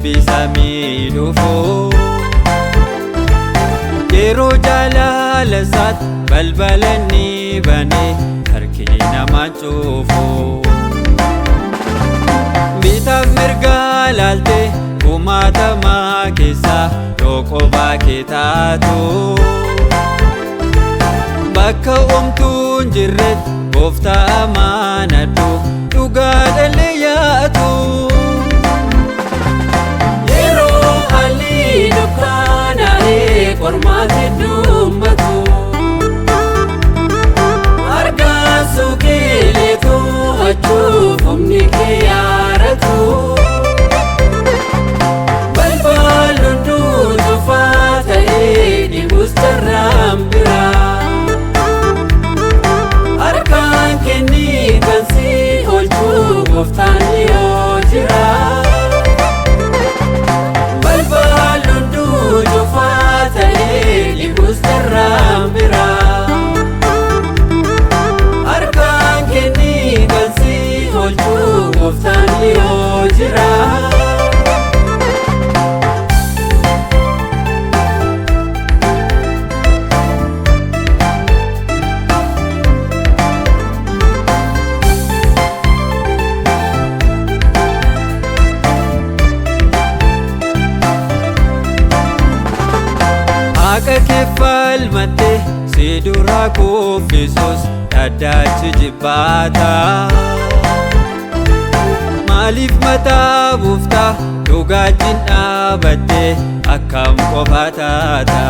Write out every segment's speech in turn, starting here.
Eebbi samii dhufu. Yeroo jaalala isaatti balbala ni bane harki namaan cufu. Bitaaf mirga laalte kumaatamaa keessa yoo qophaa kee taatu. Bakka homtuun jirretti gooftaa amanadhu dhugaa dhalli yaatu. Yeroo haalli dukkanaa'ee qormaati dummatu harkaan suuqilee to'achuuf humni kee yaaratu. Balballi hunduu cufaa ta'ee dhibus carraan biraa. Harkaan kennii kan si oolchuu gooftaan yoo jira. Balballi hunduu cufaa ta'ee dhibus carraan biraa. Harkaan kennii kan si oolchuu gooftaan yoo jira. Haqa kee falmatte si duraa kuffisus dhaddachi jibbaata. Maaliif mataa buufta dhugaatiin dhaabatte akkam qofa taata.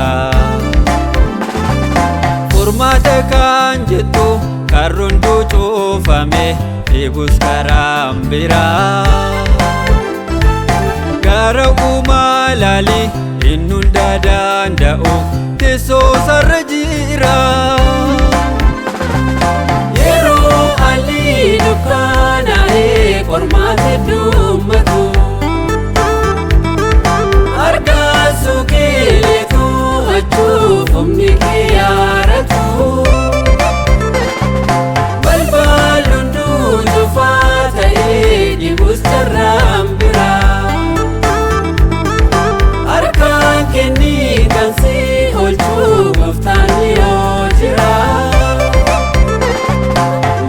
Furmaata kan jettu karri hunduu cufame dhibus karaan biraa. Gara uumaa laali inni hunda danda'u teessoo sarara jira. Yeroo haalli dukkanaa'ee qormaati dummatu harkaan suuqilee to'achuuf humni kee yaaratu. Balballi hunduu cufaa ta'ee dhibus carraan biraa. Harkaan kennii kan si oolchuu gooftaan yoo jira.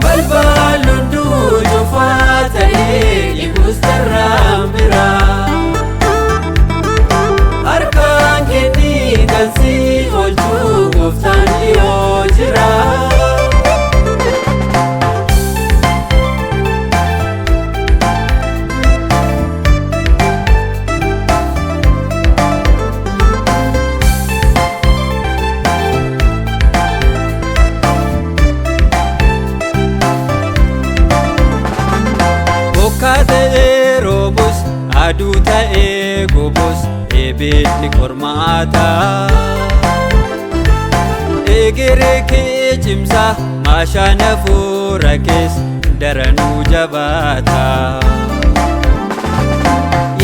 Balballi hunduu cufaa ta'ee dhibus carraan biraa. Harkaan kennii kan si oolchuu gooftaan yoo jira. Bokkaa ta'ee roobus aduu ta'ee gubus ibiddi qormaata. Egeree kee cimsaa maashaa nafuura kees daranuu jabaata.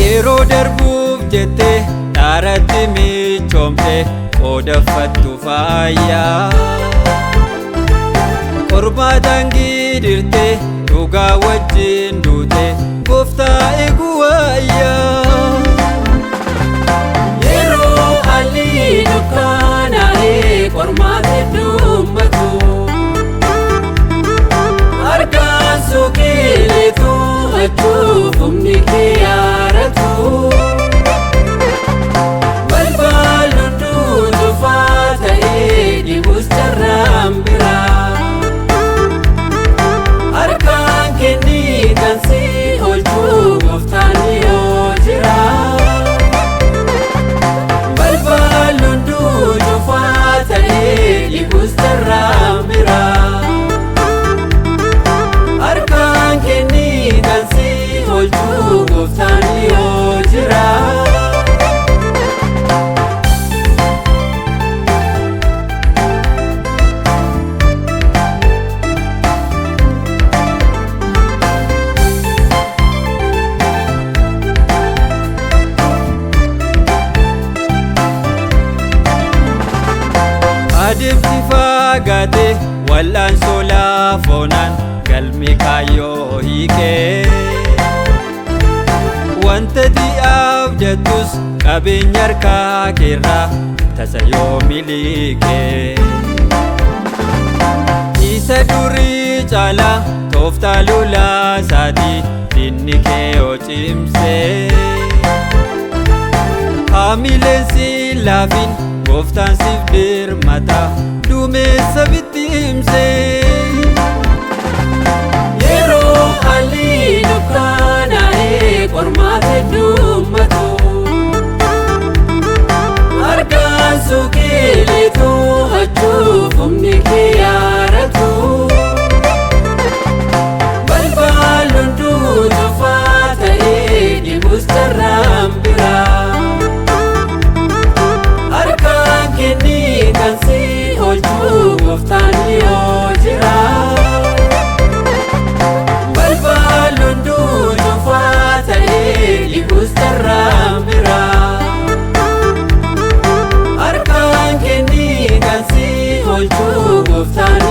Yeroo darbuuf jettee dhaaratti michoomte qoodafattu faayyaa. Qormaataan gidirtee dhugaa wajjin duute gooftaa eeguu wayyaa. Yeroo haalli dukkanaa'ee qormaati dummatu harkaan suuqilee to'achuuf humni kee yaaratu. Balballi hunduu cufaa ta'ee dhibus carraan biraa. Harkaan kennii kan si oolchuu gooftaan yoo jira. Balballi hunduu cufaa ta'ee dhibus carraan biraa. Harkaan kennii kan si oolchuu gooftaan yoo jira. Adeemsi fagaate wal'aansoo laafoonaan galmi kaayyoo hiikee. Wanta di'aaf Abdattus qabeenya harkaa keerraa tasa yoo miliqee. Isa durii caalaa tooftaa lolaa isaatii diinni kee yoo cimsee. Haamileen si laafin, gooftaan siif birmata, duumessa bittimsee. Yeroo haalli dukkanaa'ee qormaata heddummatu, harkaan suuqilee to'achuuf humni kee yaaratu. Balbal hunduu cufaa ta'ee dhibus carraan biraa, harkaan kennii kan si oolchuu gooftaan yoo jira. Balbal hunduu cufaa ta'ee dhibus carraan biraa, harkaan kennii kan si oolchuu gooftaan